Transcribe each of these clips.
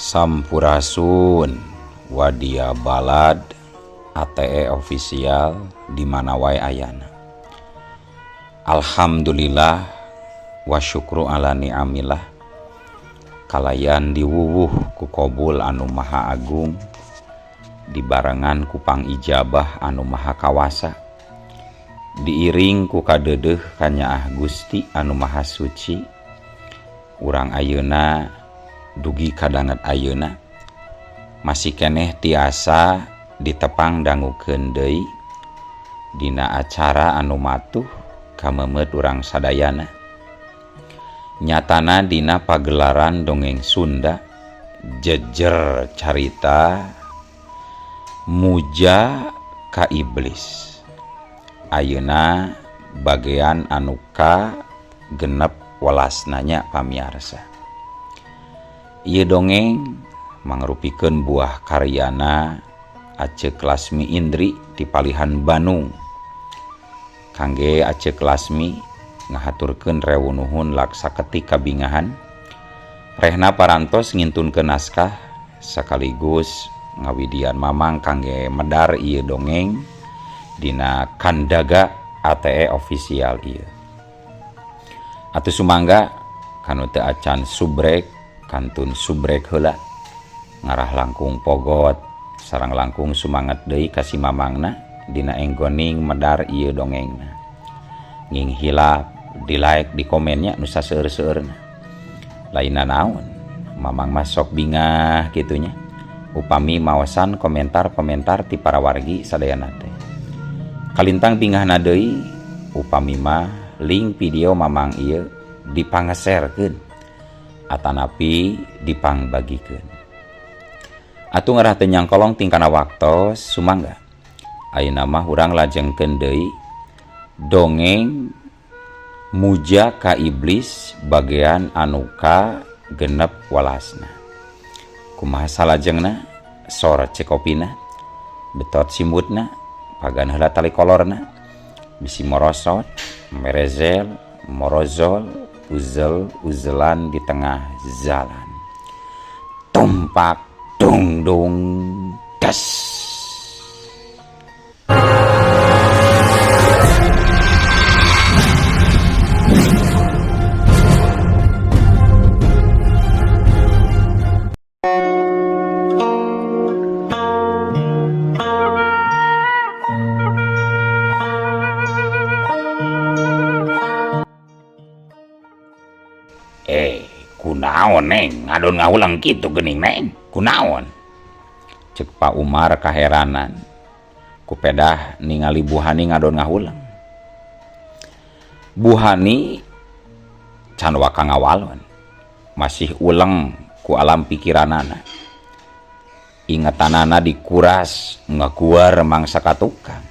Sampurasun Wadia Balad ATE official di mana wae ayana. Alhamdulillah wa syukru ala ni'amillah kalayan diwuwuh ku kobul anu maha agung dibarengan ku pangijabah anu maha kawasa diiring ku kadeudeuh kanyaah Gusti anu maha suci urang ayeuna dugi kadanget ayeuna masih keneh tiasa ditepang dangukeun deui dina acara anu matuh kamemeut urang sadayana nyatana dina pagelaran dongeng Sunda jejer carita muja ka iblis ayeuna bagean anu ka genep welasnanya pamiarsa. Ieu dongeng mangrupikeun buah karyana Aceuk Lasmi Indri di Palihan Bandung. Kangge Aceuk Lasmi ngahaturkeun rewu nuhun laksa ketik kabingahan. Rehna parantos ngintunkeun naskah sekaligus ngawidian mamang kangge medar ieu dongeng dina Kandaga ATE official ieu. Atuh sumangga kanu teu acan subrek kantun subrek heula ngarah langkung pogot sareng langkung sumanget deui ka si mamangna dina enggoning medar ieu dongengna. Nging hilap di like di komennya nu saseueur-seueurna. Lainna naon mamang mah sok bingah kitunya upami maosan komentar-komentar ti para wargi sadayana teh. Kalintang bingahna deui upami mah link video mamang ieu dipangeserkeun atanapi dipangbagikeun. Atuh ngarah teu nyangkolong tingkana waktos sumangga. Ayeuna mah urang lajengkeun deui dongeng Muja ka Iblis bagean anu ka genep welasna. Kumaha salajengna sor cekopina betot simbutna pagan heula tali kolorna bisi morosot merezel morozol uzel uzelan di tengah jalan tumpak dung dung das. Kunaon neng ngadon ngahulang kitu geuning neng kunaon cek Pak Umar kaheranan kupedah ningali Bu Hani ngadon ngahulang. Bu Hani can waka ngawalon masih uleng ku alam pikiranana ingetanana dikuras ngaguar mangsa ka tukang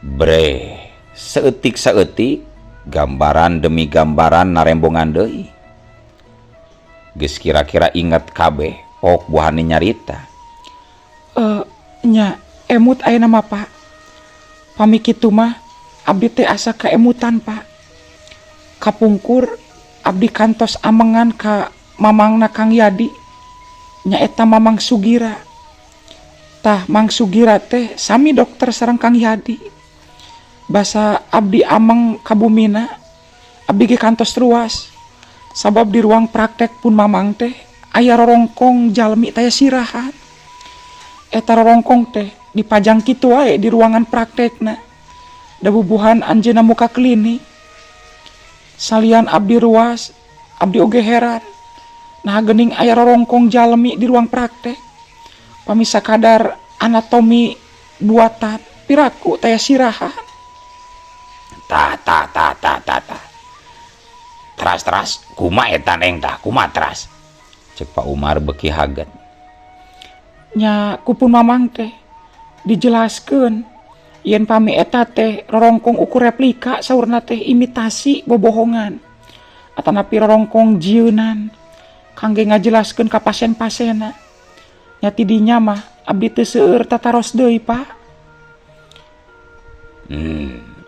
bre seeutik-seeutik gambaran demi gambaran narembongan deui geus kira-kira inget kabeh ok Bu Hani nyarita. Nya emut ayeuna mah Pak pami kitu mah abdi teh asa kaemutan Pak kapungkur abdi kantos amengan ka mamangna Kang Yadi nyaeta Mamang Sugira tah Mang Sugira teh sami dokter sareng Kang Yadi basa abdi ameng kabumina abdi ge kantos ruas sabab di ruang praktek pun mamang teh aya rorongkong jalmi taya sirahan eta rorongkong teh dipajang kitu wae di ruangan praktekna da bubuhan anjeunna muka klinik salian abdi ruas abdi oge heran nah geuning aya rorongkong jalmi di ruang praktek pami sakadar anatomi buatan piraku taya sirahan. Ta ta ta ta ta ta teras teras kuma eta neng tah kuma teras cek Pak Umar beki haget nya kupun mamang teh dijelaskeun yen pami eta teh rorongkong ukur replika saurna teh imitasi bobohongan atanapi rorongkong jieunan kangge ngajelaskeun ka pasien-pasienna nya ti dinya mah abdi teu seueur tataros deui Pak.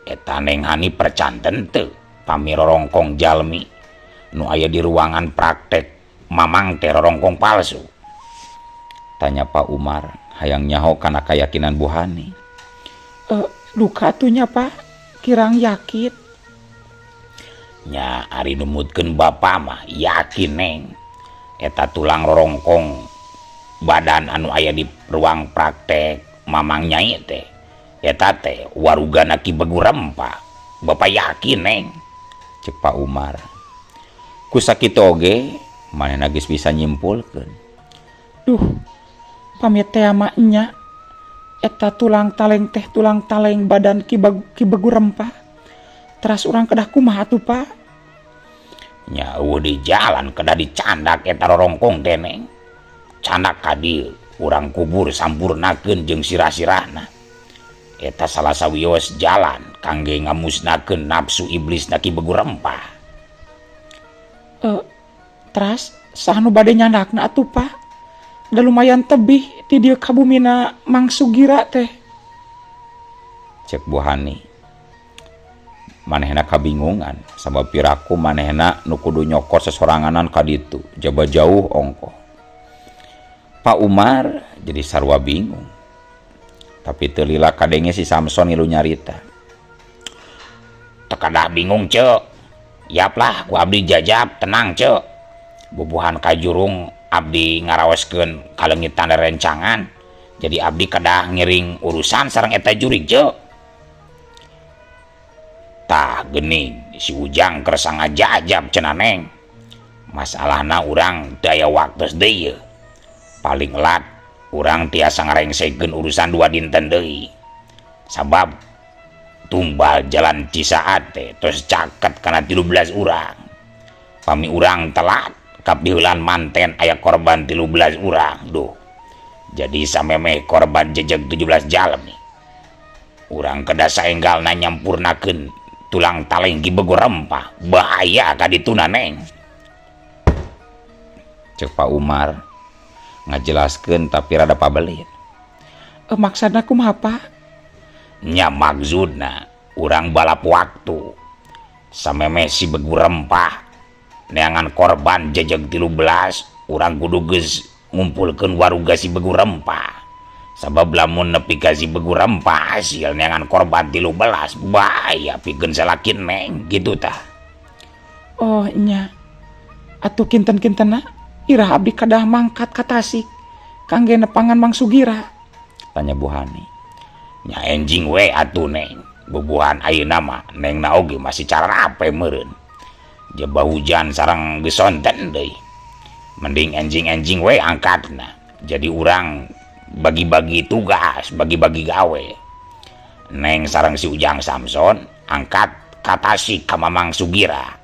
Eta neng Hani percanten teu pami rorongkong jalmi nu aya di ruangan praktek Mamang teh rorongkong palsu? Tanya Pak Umar hayang nyaho kana kayakinan Bu Hani. Duka atuh nya Pak, kirang yakin. Nya ari numutkeun bapa mah yakin Neng. Eta tulang rorongkong badan anu aya di ruang praktek Mamang Nyai teh eta teh warugana Ki Begu Rempah. Bapak yakin Neng. Cek Pak Umar. Ku sakitu oge manehna geus bisa nyimpulkeun. Duh, pamit teh mah nya eta tulang taleng teh tulang taleng badan Ki Begu Rempah. Teras urang kedah kumaha atuh Pak? Nya eueuh di jalan kedah dicandak eta rorongkong teh Neng. Candak ka dieu urang kubur sampurnakeun jeung sirah-sirahna. Eta salah sawios jalan kangge ngamusnakeun nafsu iblis na Ki Begu Rempah. Teras saha nu bade nyandakna atuh Pak? Da lumayan tebih ti dieu ka bumina Mang Sugira teh. Cek Bu Hani. Manehna kabingungan sabab piraku manehna nu kudu nyokot sesoranganan ka ditu jaba jauh ongkoh. Pak Umar jadi sarua bingung. Tapi teu lila kadenge si Samson ngilu nyarita. Teu kadah bingung ceu. Yap lah ku abdi jajab tenang ceu. Bubuhan kajurung abdi ngaraoskeun kaleungitan rencangan. Jadi abdi kedah ngiring urusan sareng eta jurig ceu. Tah geuning si Ujang keur sangajajab cenah Neng. Masalahna urang teu aya waktos deui yeuh. Paling lat urang tiasa ngarengsekeun urusan 2 dinten deui. Sabab tumbal jalan Cisaat teh tos caket kana 13 urang. Pami urang telat kapdiheulan manten aya korban 13 urang. Duh. Jadi samemeh korban jejeg 17 jalmi. Urang kedah saenggalna nyampurnakeun tulang taleng Ki Begu Rempah. Bahaya ka dituna Neng. Cek Pak Umar ngajelaskeun tapi rada pabelit. Maksudna kumaha Pak? Nya maksudna urang balap waktu. Samemeh si Begu Rempah neangan korban jejeg 13, urang kudu geus ngumpulkeun waruga si Begu Rempah. Sabab lamun nepi ka si Begu Rempah hasil neangan korban 13, bahaya pikeun salakin Neng gitu tah. Oh nya. Atuh kinten-kintenna irah abdi kadah mangkat ka Tasik kangge nepangan Mang Sugira. Tanya Bu Hani. Nya enjing we atuh Neng. Bubuhan ayeuna mah Neng na oge masih carape meureun. Jaba hujan sareng geus sonten deui. Mending enjing-enjing we angkatna. Jadi urang bagi-bagi tugas, bagi-bagi gawe. Neng sareng si Ujang Samson angkat ka Tasik ka Mamang Sugira.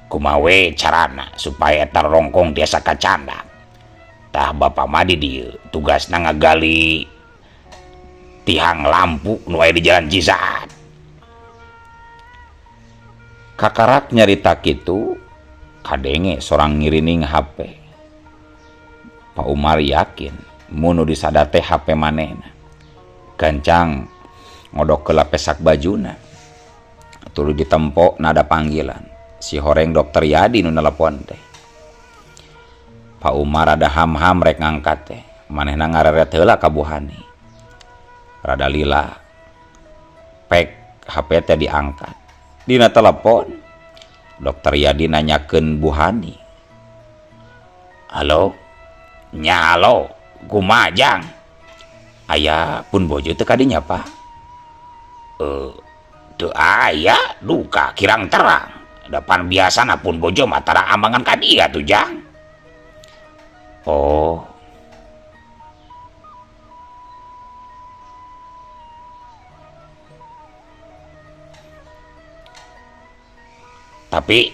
Kumaha we carana supaya eta rongkong tiasa kacandak. Tah bapa mah di dieu tugasna ngagali tihang lampu nu aya di jalan Cisaat. Kakarak nyarita kitu kadenge sorang ngirining HP. Pak Umar yakin mun nu disada teh HP manehna. Gancang ngodok ke pesak bajuna. Tuluy ditempo nada panggilan. Si horeng dokter Yadi nu nelepon teh. Pak Umar rada ham-ham rek ngangkat teh. Manehna ngareret heula ka Bu Hani. Rada lila. Pek HP teh diangkat. Dina telepon dokter Yadi nanyakeun Bu Hani. Halo? Nya halo, kumaha Jang? Aya pun bojo teu kadinya Pak? Teu aya, duka kirang terang. Depan biasana pun bojo mah tara amangan ka dia tuh Jang. Oh. Tapi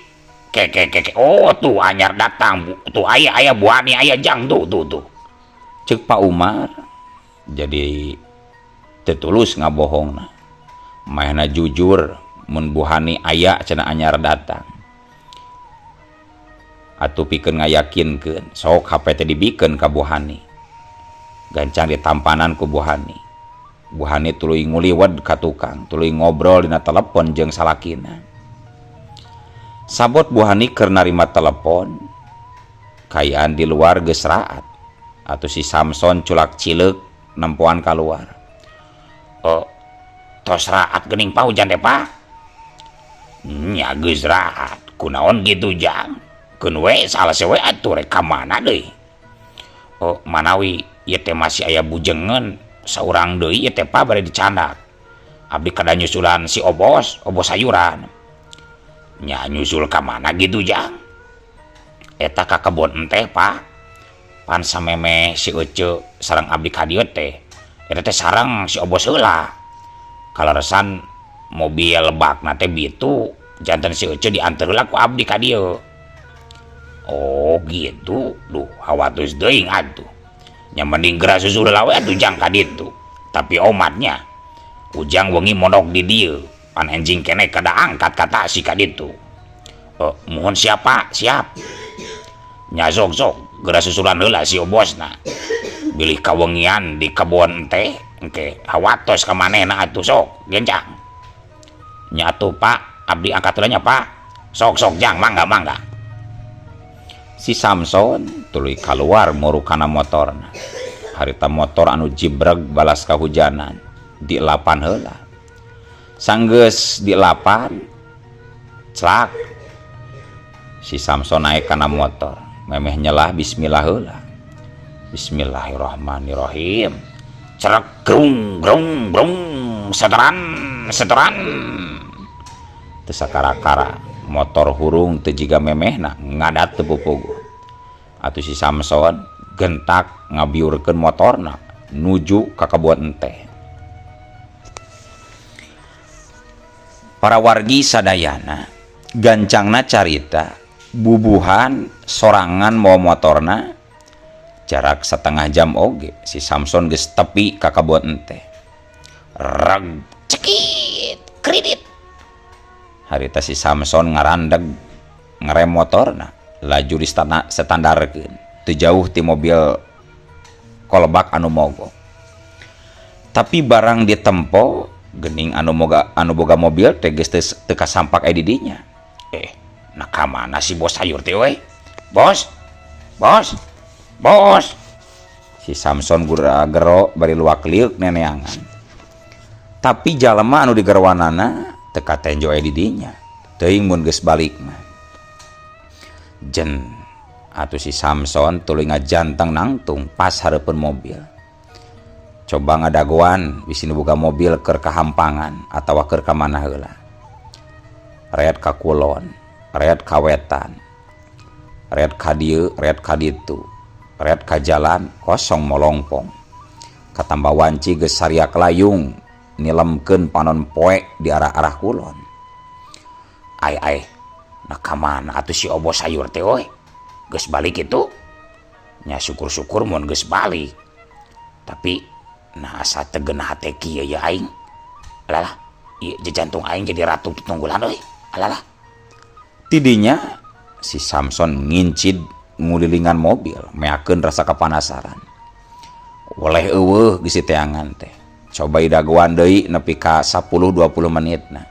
ke ke ke ke oh tuh anyar datang bu, tuh aya aya Bu Hani aya Jang tuh tuh tuh. Cek Pak Umar jadi tetulus ngabohongna. Mahna jujur mun Bu Hani aya cenah anyar datang. Atuh pikeun ngayakinkeun sok HP teh dibikeun ka Bu Hani. Gancang ditampanan ku Bu Hani. Bu Hani tuluy nguliwed ka tukang, tuluy ngobrol dina telepon jeung salakina. Sabot Bu Hani keur narima telepon, Kaayaan di luar geus raat. Atuh si Samson culak cileuk nempoan kaluar. Oh, tos raat geuning Pak hujan teh Pak. Nya geus raat. Kunaon kitu Jang? Keun we salase we atuh rek ka mana deui. Oh, manawi ieu teh masih aya bujengeun saurang deui ieu teh Pak bade dicandak. Abdi kada nyusulan si Obos, Obos sayuran. Nya nyusul ka mana gitu Jang? Eta ka kebon enteh Pak. Pan samemeh si Ece sareng abdi ka dieu teh. Eta teh sareng si Obos heula. Kaleresan mobil bakna teh bitu janten si Ece dianteur heula ku abdi ka dieu. Oh gitu, duh hawatos teuing atuh. Nya mending geura susul heula we atuh Jang ka ditu. Tapi omatnya Ujang wengi mondok di dieu, pan enjing keneh kada angkat ka Tasik ka ditu. Oh, muhun siap Pak, siap. Nya sok sok geura susulan heula si Obosna. Bilih kawengian di kebon teh engke hawatos ka manehna atuh sok gencang. Nya atuh Pak, abdi angkat heula nya Pak. Sok sok Jang, mangga mangga. Si Samson tuluy kaluar muru kana motorna. Harita motor anu jibreg balas kahujanan dielapan heula. Sanggeus dielapan celak si Samson naik kana motor. Memeh nyelah bismillah heula. Bismillahirrahmanirrahim. Cerek grung grung grung seteran seteran. Teu sakara-kara motor hurung teu jiga memehna ngadat teu pupuguh. Atuh si Samson gentak ngabiurkeun motorna nuju ka kebon enteh. Para wargi sadayana gancangna carita bubuhan sorangan mawa motorna jarak setengah jam oge si Samson geus tepi ka kebon enteh. Reg cekit kredit. Harita si Samson ngarandeg ngerem motorna laju di standarkeun teu jauh ti mobil kolbak anu mogok. Tapi barang ditempo geuning anu boga mobil teh geus teu kasampak aya di dinya. Nah ka mana si bos sayur teh we? Bos. Bos. Bos. Si Samson gura-gero bari luak liuk neneangan. Tapi jalema anu digerwanana teu katenjo aya di dinya. Teuing mun geus balik mah. Jen atuh si Samson tuluy ngajanteng nangtung pas hareupeun mobil. Coba ngadagoan bisi nu boga mobil keur kahampangan atawa keur ka mana heula. Red ka kulon, red ka wetan, red ka dieu, red ka ditu, red ka jalan kosong molongpong. Katamba wanci geus sariak layung nilemkeun panon poe di arah-arah kulon. Ai ai, nah ka mana atuh si Obos sayur teh euy? Geus balik kitu? Nya syukur-syukur mun geus balik. Tapi nah asa teu geunah hate kieu ya aing. Alalah, ieu jantung aing jadi ratu tutunggulan euy. Alalah. Tidinya si Samson ngincid ngulilingan mobil, meakeun rasa kepanasaran. Oleh eueuh geus diteangan teh. Coba dagoan deui nepi ka 10-20 menitna.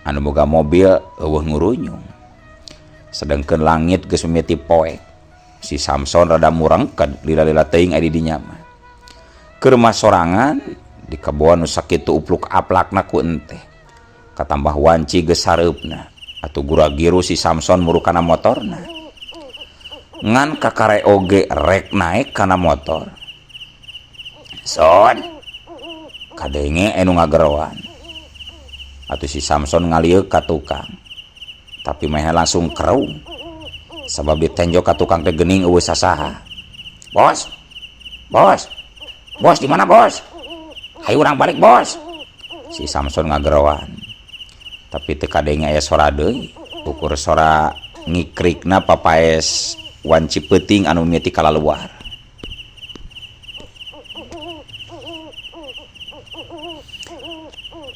Anu boga mobil eueuh ngurunyung. Sedengkeun langit geus mimiti poek. Si Samson rada murangked lila-lila teuing aya di dinya mah. Keur mah sorangan di kebon nu sakitu upluk aplakna ku enteh. Katambah wanci geus sareupna. Atuh gura-giru si Samson muru kana motorna. Ngan kakare oge rek naek kana motor. Son kadenge anu ngageroan. Atuh si Samson ngalieuk ka tukang. Tapi meh langsung kerung. Sabab ditenjo ka tukang teh geuning eueuh sasaha. Bos. Bos. Bos di mana bos? Hayu urang balik bos. Si Samson ngageroan. Tapi teu kadenge aya sora deui. Ukur sora ngikrikna papaes wanci peuting anu mimiti kalaluar.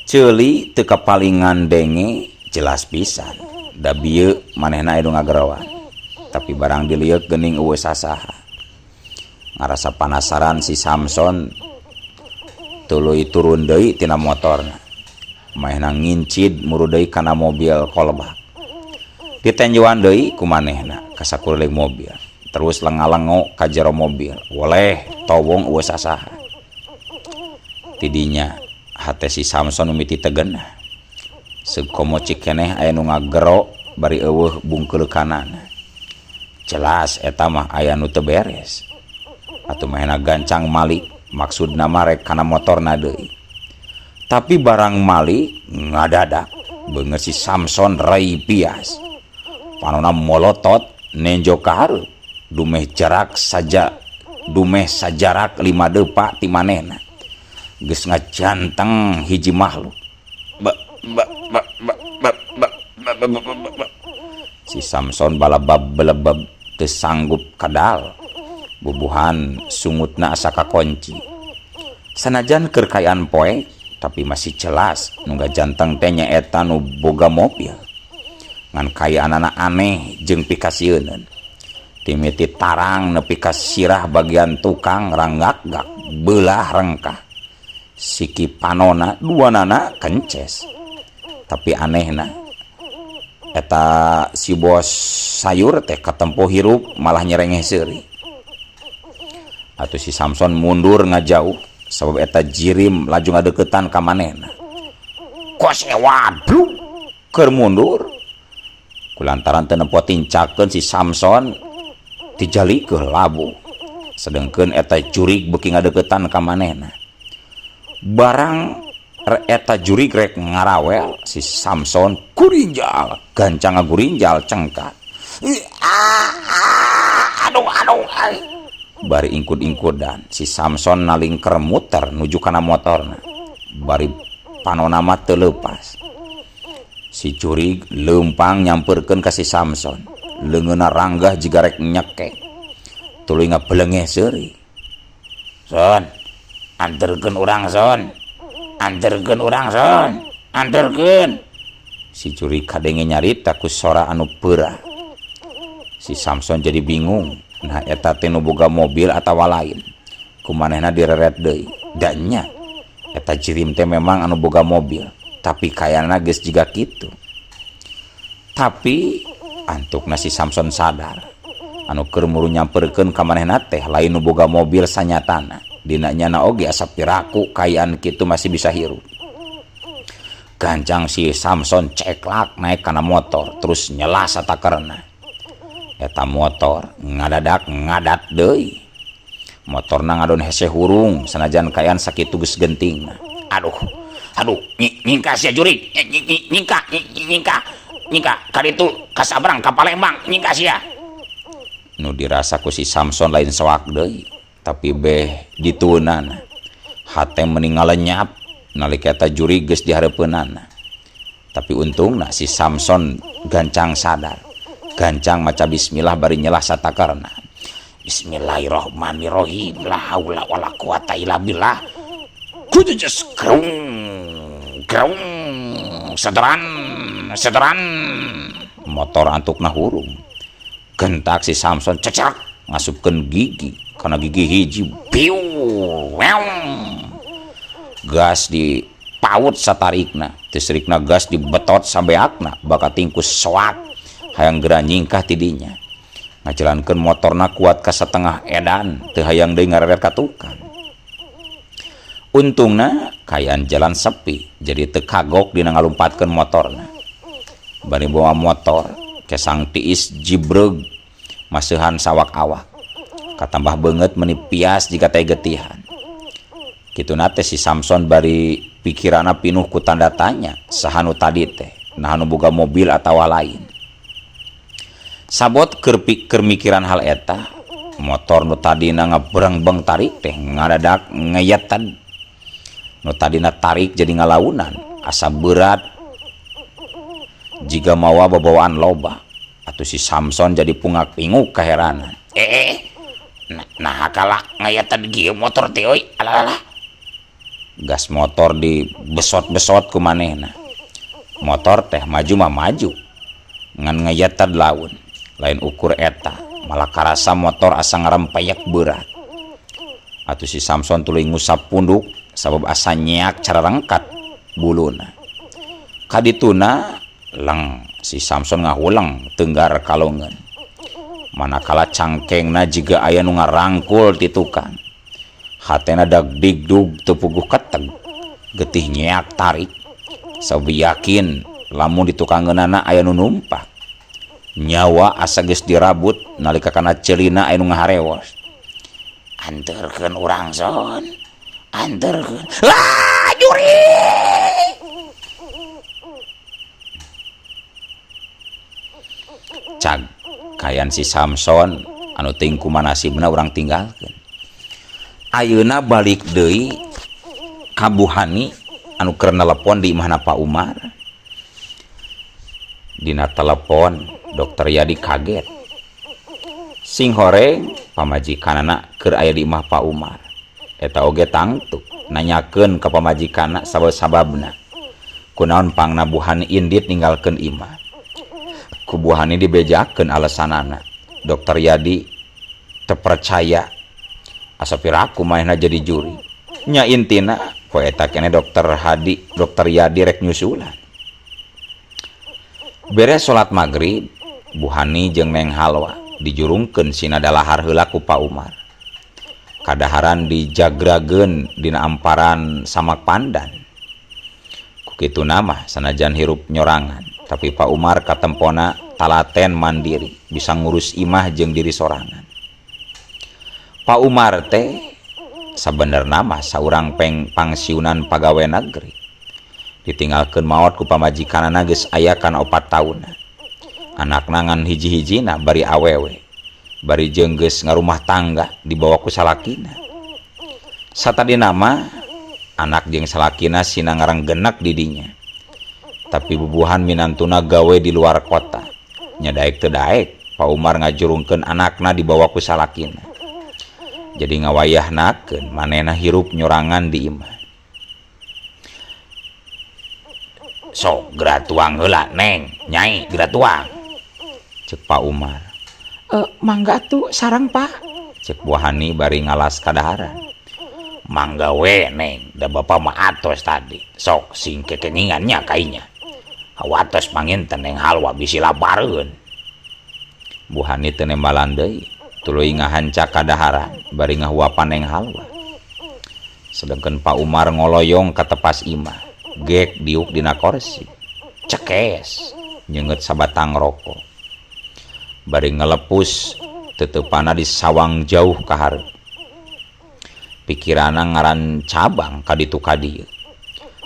Ceuli teu kapalingan denge jelas pisan. Da bieu manehna aya nu ngageroan. Tapi barang dilieuk geuning eueuh sasaha. Ngarasa panasaran si Samson tuluy turun deui tina motorna. Manehna ngincid muru deui kana mobil kolbak. Ditenjoan deui ku manehna ka sakuliling mobil. Terus lenga-lengo ka jero mobil. Woleh towong eueuh sasaha. Tidinya hate si Samson mimiti tegenah. Seug komo cik keneh aya nu ngagero bari eueuh bungkeuleukanana. Jelas eta mah aya nu teu beres. Atuh manehna gancang malik, maksudna mah rek kana motorna deui. Tapi barang malik ngadadak beungeut si Samson rai pias. Panona molotot nenjo ka hareup dumeh jarak saja dumeh sajarak 5 depa ti manehna. Geus ngajanteng hiji makhluk. Ba ba ba ba ba ba ba ba ba ba ba. Si Samson balabab belebeb teu sanggup kadal. Bubuhan sungutna asa kakonci. Sanajan keur kaayaan poek tapi masih jelas nu ngajanteng teh nyaeta nu boga mobil. Ngan kaayaanana aneh jeung pikasieuneun. Timiti tarang nepi ka sirah bagian tukang ranggakgak beulah rengkah. Siki panona duanana kences. Tapi anehna eta si bos sayur teh katempo hirup malah nyerengeh seuri. Atuh si Samson mundur ngajauh sabab eta jirim laju ngadeukeutan ka manehna. Kos ewadru keur mundur. Kulantaran teu nempo tincakeun si Samson tijalikeuh labuh. Sedengkeun eta jurig beuki ngadeukeutan ka manehna. Barang eta jurig rek ngarawel si Samson gurinjal, gancang ngagurinjal cengkat. Aduh aduh ai. Bari ingkud-ingkudan si Samson nalingker muter nuju kana motorna. Bari panona mah teu leupas. Si jurig leumpang nyamperkeun ka si Samson. Leungeunna ranggah jiga rek nyekek. Tuluy ngabelengeh seuri. Son, anterkeun urang son. Anterkeun urang son. Anterkeun. Si jurig kadenge nyarita ku sora anu peurah. Si Samson jadi bingung. Nah eta teh nu boga mobil atawa lain. Kumanehna direret deui. Da nya eta jirim teh memang anu boga mobil, tapi kayana geus jiga kitu. Tapi antukna si Samson sadar anu keur muru nyamperkeun ka manehna teh lain nu boga mobil sanyatana. Dina nyana oge asa piraku kayaan kitu masih bisa hirup. Gancang si Samson ceklak naik kana motor terus nyelah satakerna. Eta motor ngadadak ngadat deui. Motorna ngadon hese hurung sanajan kaayaan sakitu geus gentingna. Aduh, aduh, nyingka sia jurig, nyingka, nyingka, nyingka kaditu ka Sabrang ka Palembang nyingka sia. Nu dirasa ku si Samson lain soak deui, tapi beh ditueunana. Hate meni ngalenyap nalika eta jurig geus dihareupeunana. Tapi untungna si Samson gancang sadar. Gancang maca bismillah bari nyelah satakarna. Bismillahirrahmanirrahim. La haula wala quwata illa billah. Kujejes krung krung sederan sederan. Motor antukna hurung. Gentak si Samson cecak ngasupkeun gigi kana gigi hiji biu weong. Gas di paut satarikna, tisrikna gas dibetot sabeakna bakating ku soak hayang geura nyingkah tidinya. Ngajalankeun motorna kuat ka satengah edan teu hayang deui ngareret ka tukang. Untungna kaayaan jalan sepi jadi teu kagok dina ngalumpatkeun motorna. Bari bawa motor kesang tiis jibreug maseuhan sawak-awak. Katambah beungeut meuni pias jiga teh getihan. Kituna teh si Samson bari pikiranna pinuh ku tanda tanya saha nu tadi teh, naha nu boga mobil atawa lain. Sabot keur mikiran hal eta, motor nu tadina ngabreng-beng tarik teh ngadadak ngeyetan. Nu tadina tarik jadi ngalaunan, asa berat jiga mawa babawaan loba. Atuh si Samson jadi pungak-pinguk kaheranan. Nah kalah ngayetan kieu motor teh euy, alalah. Gas motor dibesot-besot ku manehna. Motor teh maju mah maju, ngan ngayetan laun. Lain ukur eta, malah karasa motor asa ngarempeyek berat. Atuh si Samson tuluy ngusap punduk sabab asa nyeak cara rengkat buluna. Kadituna leng si Samson ngahuleng tenggar kalongeun. Manakala cangkengna jiga aya nu ngarangkul ti tukang. Hatena dagdigdug teu puguh keteg. Getih nyeak tarik. Sabab yakin lamun di tukangeunana aya nu numpak. Nyawa asa geus dirabut nalika kana ceulina aya nu ngaharewos. Anterkeun urang Son. Anterkeun. Lah, jurig! Cag kayan si Samson anu teuing kumaha nasibna urang tinggalkeun. Ayeuna balik deui ka Bu Hani anu keur nelepon di imahna Pak Umar. Dina telepon Dokter Yadi kaget. Sing horeng pamajikanana keur aya di imah Pak Umar. Eta oge tangtu nanyakeun ka pamajikanna sabab-sababna. Kunaon pangna Bu Hani indit ninggalkeun imah. Ku Bu Hani dibejakeun alesanana. Dokter Yadi teu percaya asa piraku manehna jadi juri. Nya intina poe eta keneh Dokter Hadi, Dokter Yadi rek nyusulan. Beres salat magrib, Bu Hani jeung Neng Halwa dijurungkeun sina dalahar heula ku Pak Umar. Kadaharan dijagrageun dina amparan samak pandan. Ku kituna mah sanajan hirup nyorangan, tapi Pak Umar katempona talaten mandiri, bisa ngurus imah jeung diri sorangan. Pak Umar teh sabenerna mah saurang pangsiunan pagawe negeri. Ditinggalkeun maot ku pamajikanana geus aya kana 4 taunna. Anakna ngan hiji-hijina bari awewe, bari jeung geus ngarumah tangga dibawa ku salakina. Satadina mah anak jeung salakina sina ngarenggenek di dinya. Tapi bubuhan minantuna gawe di luar kota. Nya daek teu daek, Pak Umar ngajurungkeun anakna dibawa ku salakina. Jadi ngawayahnakeun manehna hirup nyorangan di imah. Sok geura tuang heula Neng, Nyai geura tuang. Cek Pak Umar. Mangga atuh sareng Pak. Cek Bu Hani bari ngalas kadaharan. Mangga we Neng, da bapa mah atos tadi. Sok sing kekengingan nya kainya. Hawatos panginten Neng Halwa bisi labareun. Bu Hani teu nembalan deui, tuluy ngahancak kadaharan bari ngahuapan Neng Halwa. Sedengkeun Pak Umar ngoloyong ka tepas imah, gek diuk dina korsi. Cekes nyeungeut sabatang rokok. Bari ngelepus teuteupanna di sawang jauh ka hareup. Pikiranna ngaran cabang ka ditu ka dieu.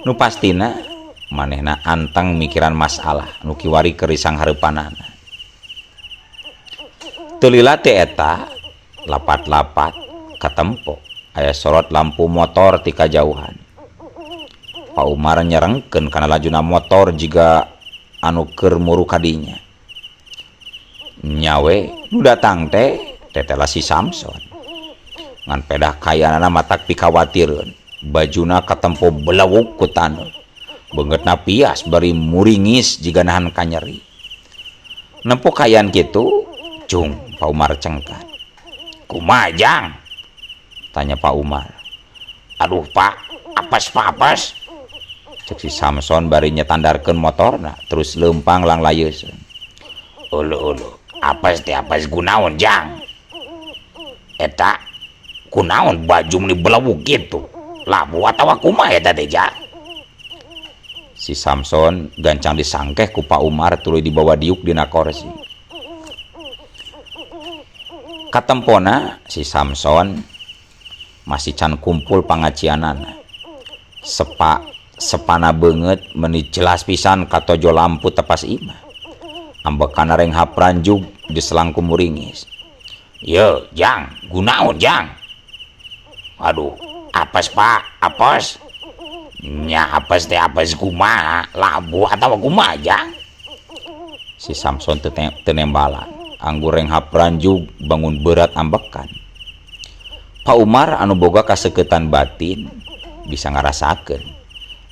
Nu pastina manehna anteng mikiran masalah nu kiwari keur disanghareupanana. Teu lila teh eta lapat-lapat katempo aya sorot lampu motor ti kajauhan. Pak Umar nyerengkeun kana lajuna motor jiga anu keur muru ka dinya. Nyawe nu datang teh tetela si Samson. Ngan pedah kayanana matak pikawatireun. Bajuna katempo belewuk ku taneuh. Beungeutna pias bari muringis jiga nahan kanyeri. Nempo kayan kitu, cung Pak Umar cengkat. Kumaha jang? Tanya Pak Umar. Aduh Pak, apes Pak apes. Cek si Samson bari nyetandarkeun motorna terus leumpang langlayeuseun. Uluh uluh, apes teh apes kunaon jang? Eta kunaon baju meni belewuk kitu? Labu atawa kumaha eta teh jang? Si Samson gancang disangkeh ku Pak Umar tuluy dibawa diuk dina korsi. Katempona si Samson masih can kumpul pangacianana. Sepana beungeut meni jelas pisan katojo lampu tepas imah. Ambekana renghap ranjug diselang ku muringis. Ye, jang, gunaon jang? Aduh, apes Pak, apes. Nya apes teh apes kumaha, labu atawa kumaha jang? Si Samson teu nembalan. Anggur renghap ranjug bangun berat ambekan. Pak Umar anu boga kaseketan batin bisa ngarasakeun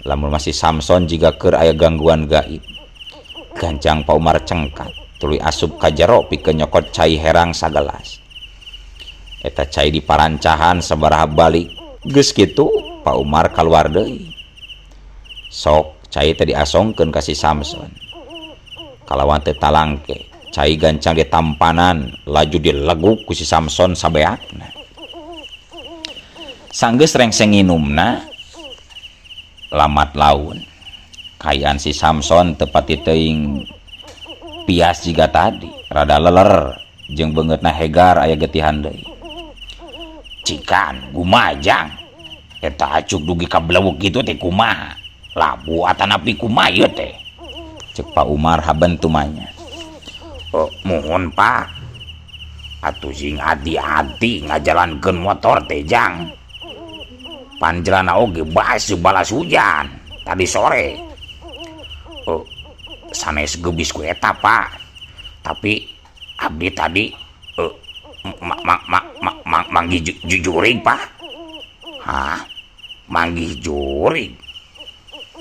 lamun masih Samson jiga keur aya gangguan gaib. Gancang Pak Umar cengkat tuluy asup ka jero pikeun nyokot cai herang sagelas. Eta cai diparancahan sabaraha balik. Geus kitu Pak Umar kaluar deui. Sok cai teh diasongkeun ka si Samson. Kalawan teu talangke. Cai gancang ditampanan laju dileguk ku si Samson sabeakna. Sanggeus rengseng nginumna lamat laun kaayaan si Samson teu pati teuing pias jiga tadi rada leler jeung beungeutna hegar aya getihan deui. Cikan gumajang eta acuk dugi ka blewek kitu teh kumaha labu atanapi kumaha ieu teh Cek Pak Umar haben tumanya. Oh, muhun Pak atuh sing hati-hati ngajalankeun motor teh jang panjelana oge basuh balas hujan tadi sore. Oh, sanes gebis ku eta Pak, tapi abdi tadi manggih jurig Pak. Hah, manggih jurig?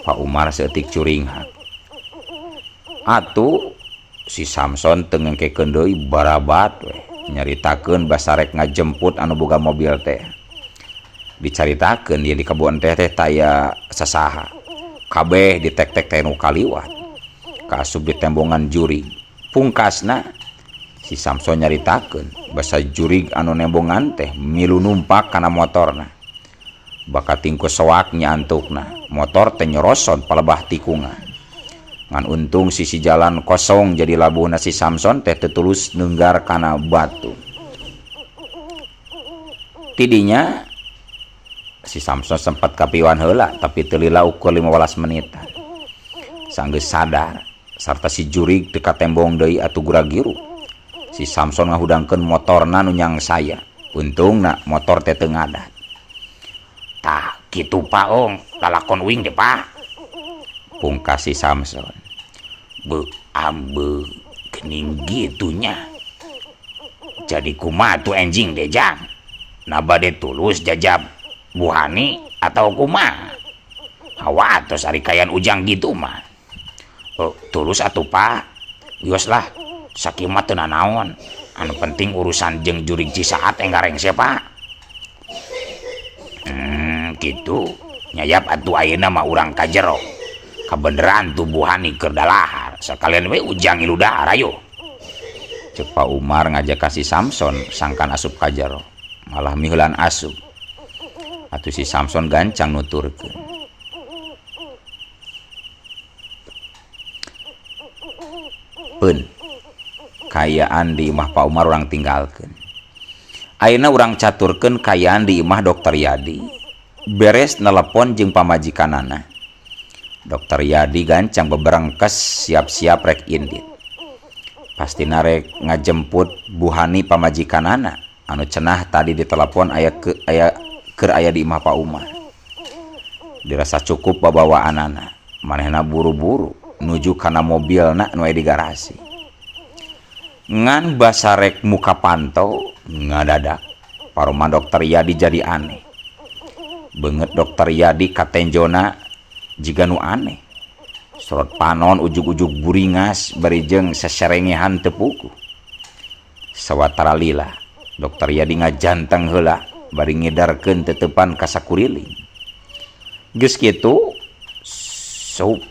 Pak Umar saeutik curinghak. Atuh si Samson teu ngengkekeun deui barabat we nyaritakeun basa rek ngajemput anu boga mobil teh. Dicaritakeun ieu di kebon teh teh taya sasaha. Kabeh ditek-tek teh nu kaliwat. Kaasup di tembongan jurig. Pungkasna si Samson nyaritakeun basa jurig anu nembongan teh milu numpak kana motorna. Bakating ku soak nya antukna, motor teh nyoroson palebah tikungan. Ngan untung sisi jalan kosong jadi labuhna si Samson teh tetulus nenggar kana batu. Tidinya si Samson sempat kapiwan heula tapi teu lila ukur 15 menitan. Sanggeus sadar sarta si jurig teu katembong deui atuh guragiru. Si Samson ngahudangkeun motorna nu nyang saya. Untungna motor teh teu ngadat. Tah kitu Pak Ong, lalakon uing teh Pak. Pungkas si Samson. Be ambe gening gitunya. Jadi kumaha tuh enjing deh jang? Nah bade tulus jajab buhani atau kumaha? Hawa atos ari kayan ujang gitu mah. Oh, tulus atuh Pak. Wios lah, sakieu mah teu nanaon. Anu penting urusan jeung jurig Cisaat engga rengse Pak. Gitu. Nyayap atuh ayeuna mah urang ka jero. Kabeneran tuh buhani keur dalahar. Sakalian we ujang ngilu dahar ayo. Cek Pak Umar ngajak ka si Samson sangkan asup ka jero. Malah miheulan asup. Atuh si Samson gancang nuturkeun. Peun kayaan di imah Pak Umar urang tinggalkeun. Ayeuna urang caturkeun kayaan di imah Dokter Yadi. Beres nelepon jeung pamajikanana. Dokter Yadi gancang beberengkes siap-siap rek indit. Pastina rek ngajemput buhani pamajikanana anu cenah tadi ditelepon aya ke aya keur aya di imah Pak Umar. Dirasa cukup babawaanana, manehna buru-buru nuju kana mobilna nu aya di garasi. Ngan basa rek muka panto ngadadak paroman Dokter Yadi jadi aneh. Beungeut Dokter Yadi katenjona jiga nu aneh. Sorot panon ujug-ujug buringas bari jeung seserengehan teu puguh. Sawatara lila Dokter Yadi ngajanteng heula bari ngedarkeun tetepan ka sakuriling. Geus kitu sup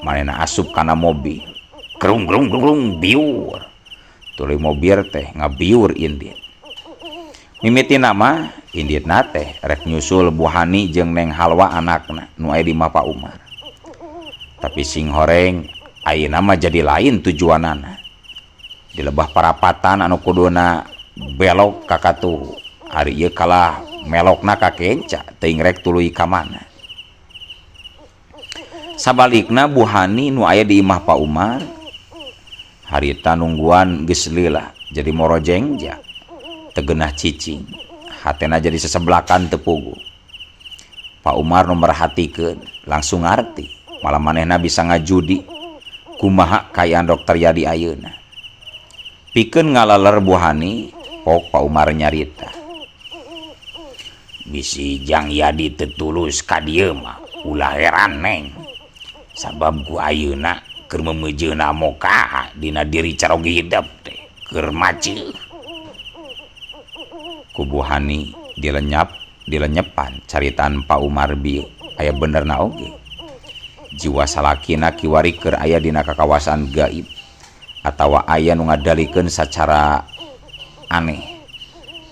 manehna asup kana mobil. Grung grung grung biur. Tuluy mobil teh ngabiur indit. Mimitina mah inditna teh rek nyusul buhani jeung Neng Halwa anakna nu aya di imah Pak Umar. Tapi sing horeng ayeuna mah jadi lain tujuanana. Di lebah parapatan anu kuduna belok ka katuhu. Ari ieu kalah melokna ka kenca teuing rek tuluy ka mana. Sabalikna buhani nu aya di imah Pak Umar harita nungguan geus lila jadi morojengja tegenah cicing hatena jadi sesebelakan teu puguh. Pak Umar nu merhatikeun langsung ngarti malah manehna bisa ngajudi kumaha kaayaan Dokter Yadi ayeuna. Pikeun ngalaler buhani pok Pak Umar nyarita. Bisi Jang Yadi teu tulus ka dieu mah ulah heran Neng. Sabab ku ayeuna keur memejeuna mokaha dina diri caroge hidep teh keur maceuh. Ku buhani dilenyepan caritaan Pak Umar bieu aya benerna oge. Jiwa salakina kiwari keur aya dina kakawasan gaib. Atawa aya nu ngadalikeun sacara aneh.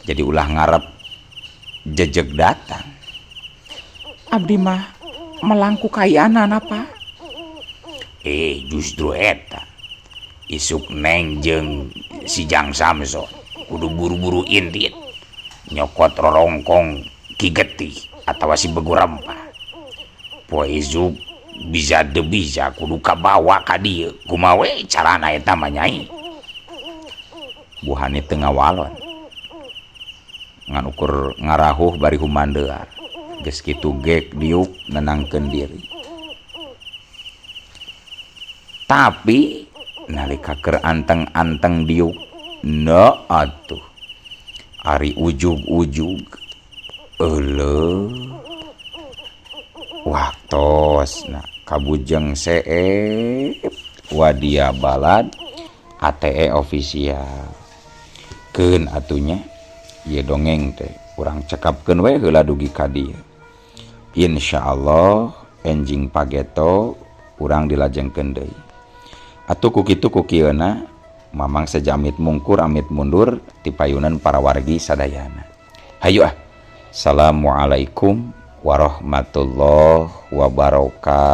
Jadi ulah ngarep jejeg datang. Abdi mah melangku kaayaanana, Pak. Eh, justru eta. Isuk Neng jeung si Jang Samson kudu buru-buru indit nyokot rorongkong Ki Getih atawa si Begu Rempah. Poe isuk bisa teu bisa kudu kabawa ka dieu. Kumaha we carana eta mah, Nyai? Bu Hani teu ngawalon. Ngan ukur ngarahuh bari humandear. Geus kitu gek diuk nenangkeun diri. Tapi nalika keur anteng-anteng diuk, na atuh. Ari ujug-ujug euleuh. Waktosna kabujeng seep wadia balad ATE official. Keun atuh nya ieu dongeng teh urang cekapkeun we heula dugi ka dieu. Insyaallah enjing pageto urang dilajengkeun deui. Atuh ku kitu ku kieuna Mamang seja amit mungkur amit mundur ti payunan para wargi sadayana. Hayu ah. Assalamualaikum warahmatullahi wabarakatuh.